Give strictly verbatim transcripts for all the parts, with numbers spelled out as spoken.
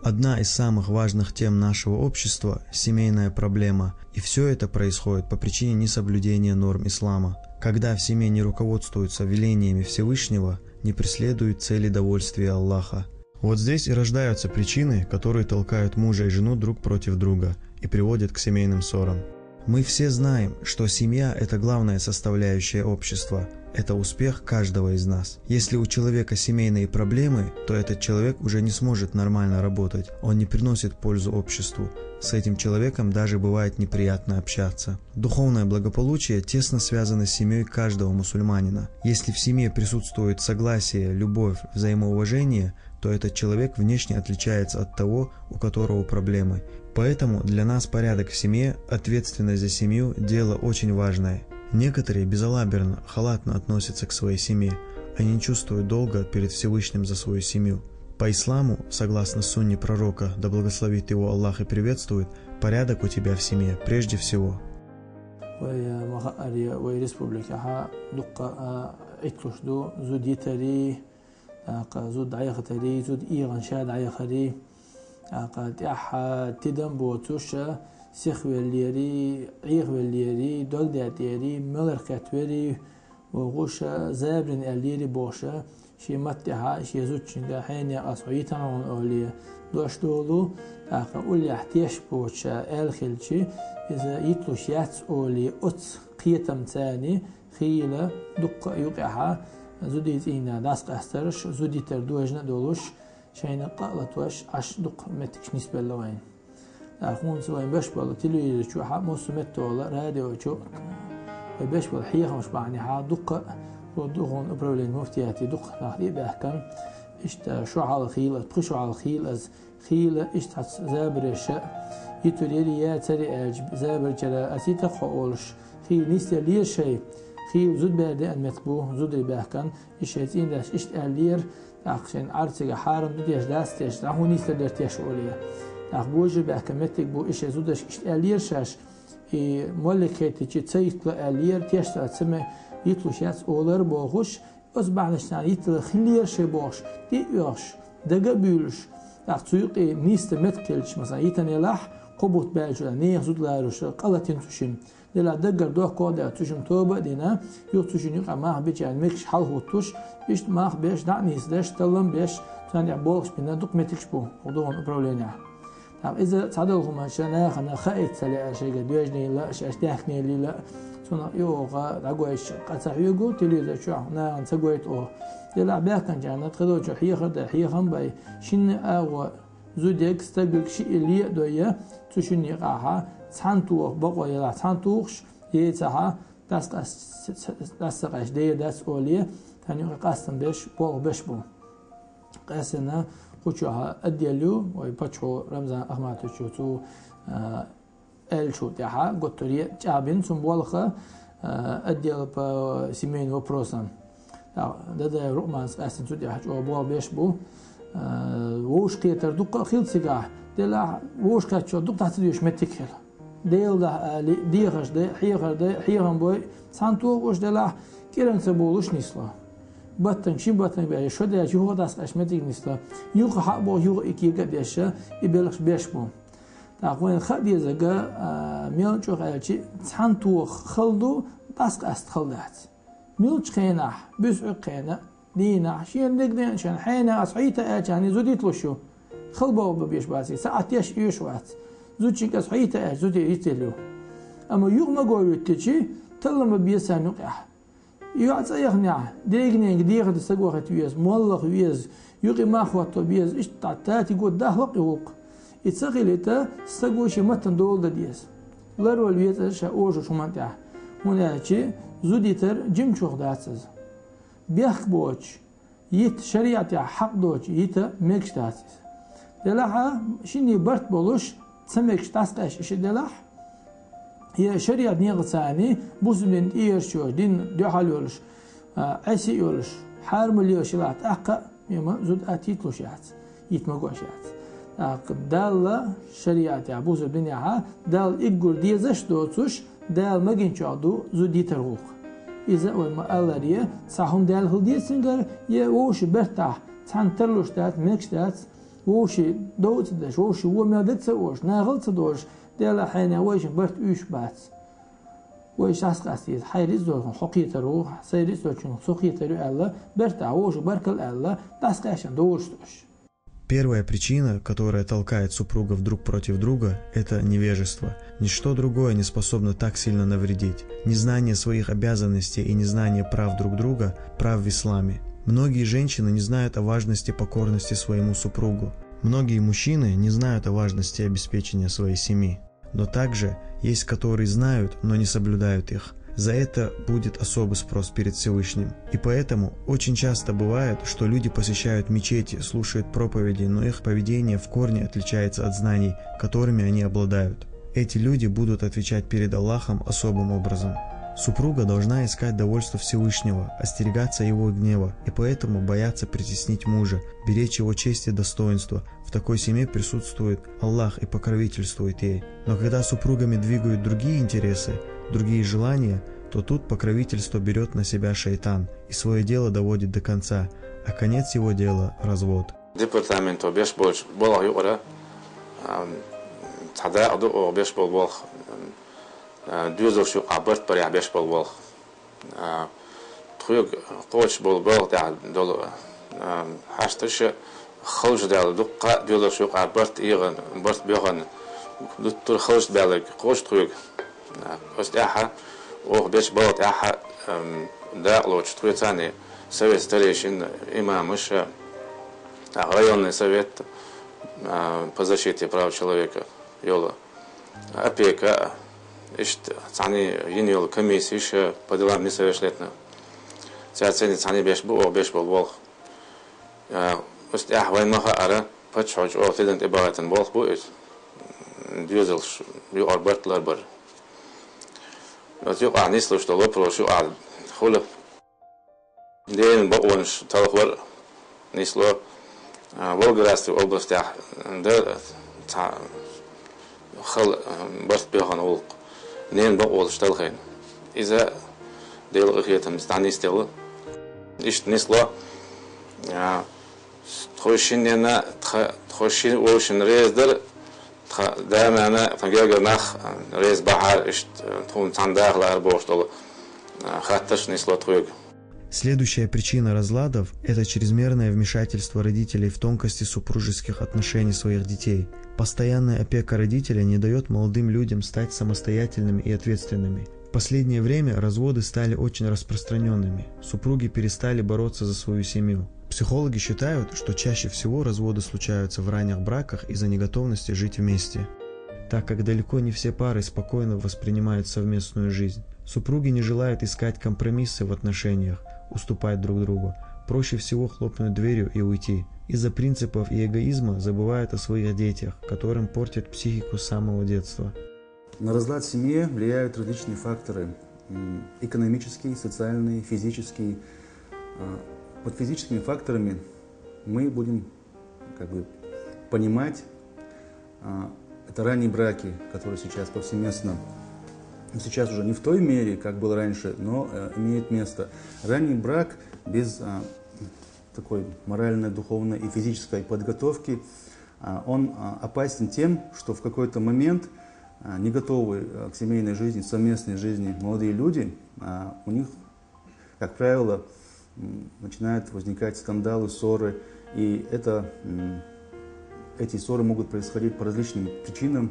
Одна из самых важных тем нашего общества — семейная проблема, и все это происходит по причине несоблюдения норм ислама. Когда в семье не руководствуются велениями Всевышнего, не преследуют цели довольствия Аллаха. Вот здесь и рождаются причины, которые толкают мужа и жену друг против друга и приводят к семейным ссорам. Мы все знаем, что семья — это главная составляющая общества. Это успех каждого из нас. Если у человека семейные проблемы, то этот человек уже не сможет нормально работать, он не приносит пользу обществу. С этим человеком даже бывает неприятно общаться. Духовное благополучие тесно связано с семьей каждого мусульманина. Если в семье присутствует согласие, любовь, взаимоуважение, то этот человек внешне отличается от того, у которого проблемы. Поэтому для нас порядок в семье, ответственность за семью — дело очень важное. Некоторые безалаберно, халатно относятся к своей семье. Они не чувствуют долга перед Всевышним за свою семью. По исламу, согласно сунне пророка, да благословит его Аллах и приветствует, порядок у тебя в семье прежде всего. Вай, э, маха ари, вай республика ха дукка, э, итлуш ду, зуд йитари, тӀаккха зуд дӀаяхатари, зуд ийгӀан ша дӀаяхари, тӀаккха тӀехьа тидам боцуш, сихвеллери, Ӏехавеллери, догдаьтӀери, мелар кхетвери, вогӀуш, забрин аьллери бохуш, шен маттехьа, шен зудчуьнга хьенех ас хьо йитана хьуна оле, дош долу, тӀаккха уллехь теш боцуша аьлла хилчи, иза йитлуш яц оле, оцу кхетамца царна хийла дуккха а юкъехьа, зудий цӀийнда дӀасакъастарш, зудитар дожна а долуш, шайна къа а латош, Ӏаш дуккха меттигаш нисбелла вайна. ТӀаккха хӀунца вайн беш болу телевизор чохьа массо а меттала радио чу вай беш болу хьехамаш бахьанехьа дуккха а, хӀу духун управление муфтияти дуккха нах тӀе а баьхкина, иштта шо хьалха хийла, пхи шо хьалха хийла ас хийла иштта хьаца забареша, йитур яри яцари аьлча, забарчара ас йита хьо олуш, хийла нисделлера шай, хийла зудбер деана меттиг бу, зударий баьхкина, и шайн цӀийндаьш иштта аьллера, тӀаккха шайн Ӏар цига хьарам ду деш, дац деш, дӀа хӀун нисделлера теш оле. ТӀаккха божар баьхкина меттиг бу, и шайн зудаш иштта аьллера шаьш, и моллик хетичи ца йитла аьллера, теш ца ца ме йитлуш яц олар бохуш, оцу бахьанаш царна йиттала хиллера шай бохуш, тӀе а оьхуш, дага а буьйлуш, тӀаккха цу юкъе нийса меттиг хилча, масала, йитан елахь, кхо бутт баьлча, нехан зуда ларуш, къа латийна цу шимма. Делахь даггара доккха а даьлла, цу шимма тоба а дина, юха цу шина юкъа мах бича аьлла, мегаш хьалхӀуттуш, иштта мах беш, дӀа а нийса деш, таллам беш, царна тӀехь болхаш бина дукха меттигаш бу, хӀу духун управлениехь. ТӀаккха иза цхьадолу хӀуманаш нахана хаийта ца лаьа шайга доьжнийла, шаьш даьхкинеллийла, цунах и оха дӀагойш къа ца хьоьгу, телевизор чохь нахана ца гойту оха. Делахь баьхкинчарна тхедолчу хьехар дай, хьехам бай, шинна агӀо зудег, стагег шиъ ле а дойя, цу шинна юкъахьа цхьаьна тоха бакъо елахь цхьаьна тухуш, ецахьа, дас къас-, дас ца къаьш дер дац оле, тхан юкъа къастам беш, болх беш бу. Къаьсттина кху чохь отдел ю, вай паччахьо Рамзан Ахматовичу цу, а, аьллачул тӀаьхьа готтуре чӀагӀбина цунна болх, а, отдел по семейным вопросам. ТӀаккха Дадаев Рукъманца къаьсттина цу тӀехь чӀогӀа болх беш бу. А, вовшахкхетар дуккха а хила цигахь, делахь вовшахкхетчо дукха дӀа ца доьшу меттиг хила. Делан дуьхьа али, дехаш дай, хьехар дай, хьехам бой, цхьаьна тоха уьш делахь, кӀиранца болуш нисло. Баттанга, шин баттанга баьлча, шо даьлча, юха дас къаьш меттиг нисло. Юха хьа а боху, юха и кега а деша, и белхаш беш бу. ТӀаккха вайна хаа дезарг, а, мел чӀогӀа аьлчи, цхьаьна тоха хала ду, дас къаьста хала дац. Муьлххачу хенахь, буьсуьйкху хенахь, дийнахь, шена дегнен шен хьенех ас хьийта аьлча, хьуна зудитлуш ю. Хала боху бан беш баций, саӀат теш оьшуш вац. Зудчуьнга ас хьийта аьлча, зуди йителла ю. Амма юха ма го вуьттичи, таллам бан беза царна юкъехь. ЙоӀ цӀа яхнехь, дегненга дехар дан сагохийта веза, моллах веза, юкъе мах хӀотто беза, иштта дӀа татиго дахло и гӀуллакх. И ца хилийта, саго шен маттан дола дан деза. Ларвала веза ша ожуш хӀуманна тӀехь. ХӀунда аьлча зудитар жимачух дац иза. Бехк боцуш, йита шариӀатехь хьакъ доцуш йита мегаш дац иза. Делахьа, шинний барт болуш, ца мегаш дас къаьш иша делахь, я шариӀат некъаца царний, бусулба дин тӀеерчо, дин дуьхьал йолуш, а, Ӏеси а йолуш, хьарам лелаш елахь тӀаккха а, мема зуда атта йитлуш яц, йита ма гош яц. ТӀаккха Далла шариӀатехь, бусулба динехьа, Далла уггар дезаш а доцуш, Дала магийначохь ду зуда йитар гӀуллакх. Иза вай ма-аллара, цхьа хӀума даьлла хила деза цуьнгара, я вовшийн бертахь цхьаьна тарлуш дац, мегаш дац, Вовши дов ца деш, вовши вомел де ца ош, нагӀал ца дош, Дела хьайна вайшин барт уьш бац. Вайша дӀасакъаста еза, хьай рицдолчун хьо кхетар ву, сай рицдолчун со кхетар ю аьлла, бертахь вовши баркал аьлла, дӀасакъаьшан долаш дош. Первая причина, которая толкает супругов друг против друга, это невежество. Ничто другое не способно так сильно навредить. Незнание своих обязанностей и незнание прав друг друга, прав в исламе. Многие женщины не знают о важности покорности своему супругу. Многие мужчины не знают о важности обеспечения своей семьи. Но также есть, которые знают, но не соблюдают их. За это будет особый спрос перед Всевышним. И поэтому очень часто бывает, что люди посещают мечети, слушают проповеди, но их поведение в корне отличается от знаний, которыми они обладают. Эти люди будут отвечать перед Аллахом особым образом. Супруга должна искать довольство Всевышнего, остерегаться его гнева и поэтому бояться притеснить мужа, беречь его честь и достоинство. В такой семье присутствует Аллах и покровительствует ей. Но когда супругами двигают другие интересы, другие желания, то тут покровительство берет на себя шайтан и свое дело доводит до конца, а конец его дела – развод. Департаменто беш болча болх юкъара цхьа дакъа ду оха беш болу болх. Доьзалш юкъахь барт барехь беш болу болх. Тхоьга кхочуш болу балха тӀехь долу хьашташ халш даьлла дуккха а доьзалш юкъахь барт эгӀана, барт боьхана дуттур халш баьлларг кхочуш тхоьга. Оцу тӀаьхьа оха бечу балха тӀаьхьа дакъалоцуш тхоьца совет старейшин, имамаш, районный совет по защите прав человека йолу. Опека, иштта цхьаьна йина йолу комиссеш по делам несовершеннолетних. Цаьрца цхьаьна беш бу оха беш болу болх. Оцу тӀехь вайн ма хаара, паччахьо чӀогӀа тидам тӀебахийтина болх бу иза. Доьзалш юкъара барт ларбар. Оцу юкъахь нислуш долу вопросаш юкъахь хуьлу. Ненан бакъонаш талхор нисло. Волгоградский областехь дара цхьа хала барт боьхана гӀуллакх. Ненан бакъонаш талхийна. Иза Делан къинхетамца дӀанисделла. Иштта нисло. Тхо шиннена, тхо шина вовшашна реза дара, тхан да-нана, тхан гергара нах реза бахьара, иштта тхуна цхьаьна даха лаьара бохуш долу хаттарш нисло тхоьга. Следующая причина разладов – это чрезмерное вмешательство родителей в тонкости супружеских отношений своих детей. Постоянная опека родителя не дает молодым людям стать самостоятельными и ответственными. В последнее время разводы стали очень распространенными. Супруги перестали бороться за свою семью. Психологи считают, что чаще всего разводы случаются в ранних браках из-за неготовности жить вместе, так как далеко не все пары спокойно воспринимают совместную жизнь. Супруги не желают искать компромиссы в отношениях, уступать друг другу. Проще всего хлопнуть дверью и уйти. Из-за принципов и эгоизма забывают о своих детях, которым портят психику с самого детства. На разлад семьи влияют различные факторы. Экономический, социальный, физический. Под физическими факторами мы будем как бы понимать, это ранние браки, которые сейчас повсеместно, ну, сейчас уже не в той мере, как было раньше, но имеет место. Ранний брак без такой моральной, духовной и физической подготовки, он опасен тем, что в какой-то момент не готовы к семейной жизни, совместной жизни молодые люди, у них, как правило, начинают возникать скандалы, ссоры, и это, эти ссоры могут происходить по различным причинам,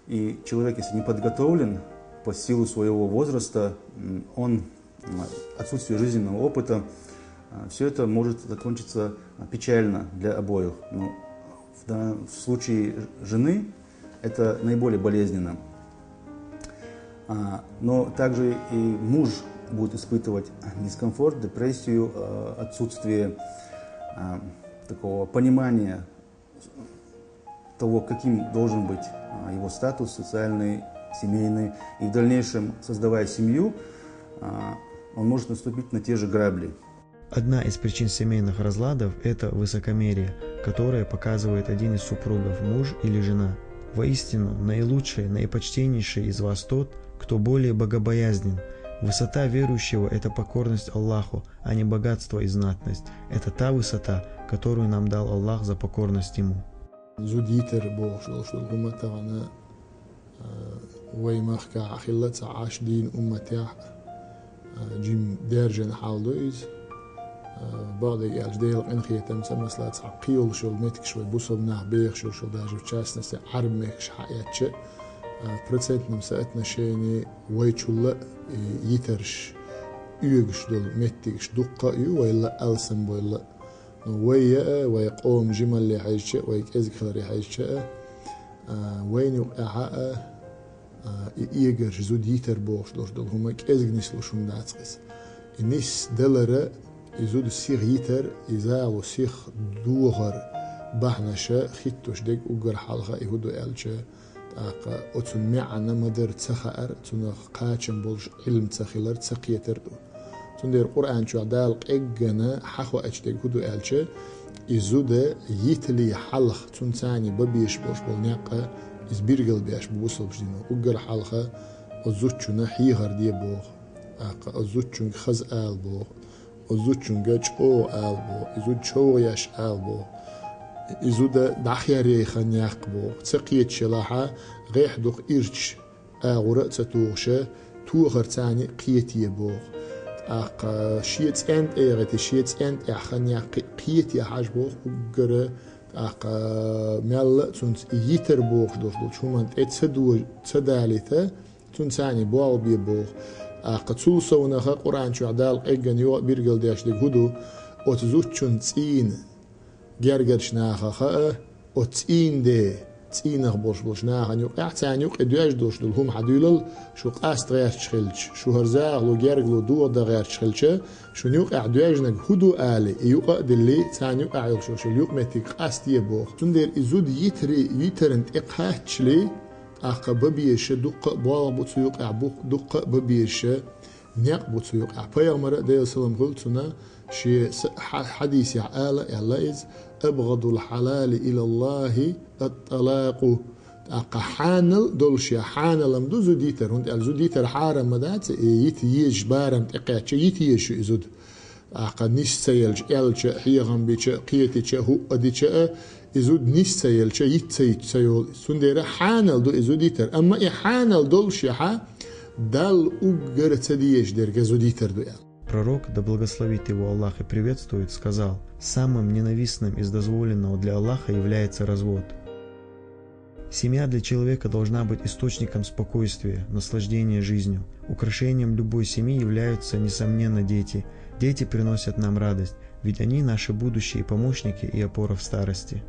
и человек, если не подготовлен по силу своего возраста, он, отсутствие жизненного опыта, все это может закончиться печально для обоих. Но в случае жены это наиболее болезненно. Но также и муж будет испытывать дискомфорт, депрессию, отсутствие такого понимания того, каким должен быть его статус социальный, семейный, и в дальнейшем, создавая семью, он может наступить на те же грабли. Одна из причин семейных разладов – это высокомерие, которое показывает один из супругов, муж или жена. Воистину, наилучший, наипочтеннейший из вас тот, кто более богобоязнен, Высота верующего — это покорность Аллаху, а не богатство и знатность. Это та высота, которую нам дал Аллах за покорность Ему. Зуда йитар бохуш долуш долу хӀума тахана вай махкахь а хилла ца Ӏаш, дийна умматехь а жима даьржина хьал ду иза. Бакъдерг аьлча, Делан къинхетамца, масала, цхьа кхийолуш йолу меттигаш вай бусалба нах бехаш йолуш йолу, даже в частности Ӏарб мехкаш хьаэцча, процентном соотношении вайчулла а и йитарш оьгуш долу меттигаш дуккха а ю, вайла а алсам бойла а. Ну, вай а, вай къоман жималле хьаьжча а, вай кӀезиг хиларе хьаьжча а, вайна юкъахь а и оьгуш зуда йитар бохуш долуш долу хӀума кӀезиг нислуш хӀума дац иза. И нисдалара, и зуда сиха йитар, и загӀо сиха дохар бахьанаша хӀиттош дерг уггар хьалха и хӀун ду аьлча, тӀаккха оцу маьӀна ма-дарра ца хаар, цунах кхачам болуш Ӏилма ца хилар, ца кхетар ду. Цундела Къуръан чохь Дала къеггина хьахоуьйтуш дерг хӀун ду аьлча, и зуда йитале хьалха цунна царний бан безаш болуш болу некъ а, иза билгалбеш бу бусалба дино. Уггар хьалха оцу зудчунна хьехар де боху, тӀаккха оцу зудчуьнга хаза ала боху, оцу зудчуьнга чӀогӀа ала боху, и зуда човгӀа еш ала боху, и зуда дӀахеръяйхана яккха боху. Ца кхеташ елахь а, гӀехь дукха ирча агӀора а ца тухуша, тохар царний кхете боху. ТӀаккха шен цӀен тӀе а гӀити, шен цӀен тӀехь хан яккхи кхете хьажа боху уггара, тӀаккха мелла а цунца и йитар бохуш долуш долчу хӀуманна тӀе ца дожа, ца далийта, цунна царний болх бе боху. ТӀаккха цул совнаха Къуръан чохь Дала къеггина юха а билгалдеш дерг хӀун ду, оцу зудчун цӀийнан гергарчу нахах а, оцу цӀийнан де, цӀийнах болуш болчу нахана юкъахь, царна юкъе доьжна долуш долу хӀума хьан дуьйлал, шу къаста гӀерташ хилча, шу хӀара захало, гергало дохадан гӀерташ хилча, шуна юкъахь доьжнарг хӀун ду алий, и юкъа а диллий, царна юкъахь йолуш йолу юкъаметтиг къастае боху. Цундела и зуда йитаре, йитарна тӀе кхаччале, тӀаккха бан безаша дуккха а болх бу цу юкъахь, бу-, дуккха а бан безаша некъ бу цу юкъахь. Пайхамара, Делан салам хуьлда цунна, шен са-, хьа-, хьадисехь ала а аьлла иза: «Абгъадул хьалали илаллахи ат-талакъу». ТӀаккха хьанал долуш я, хьанал-м ду зуда йитар, хӀунда аьлча зуда йитар хьарам ма дац, и йита езаш барам тӀекхаьчча, йита езаш ю и зуда. ТӀаккха нис ца елча, аьлча а, хьехам бича а, кхетича а, хӀуъа дича а, и зуда нис ца елча, йита ца йитча ца йолу. Цундела хьанал ду и зуда йитар. Амма и хьанал долуш яхьа, Далла уггар ца дезаш дерг зуда йитар ду аьлла. Пророк, да благословит его Аллах и приветствует, сказал: «Самым ненавистным из дозволенного для Аллаха является развод». Семья для человека должна быть источником спокойствия, наслаждения жизнью. Украшением любой семьи являются, несомненно, дети. Дети приносят нам радость, ведь они наши будущие помощники и опора в старости.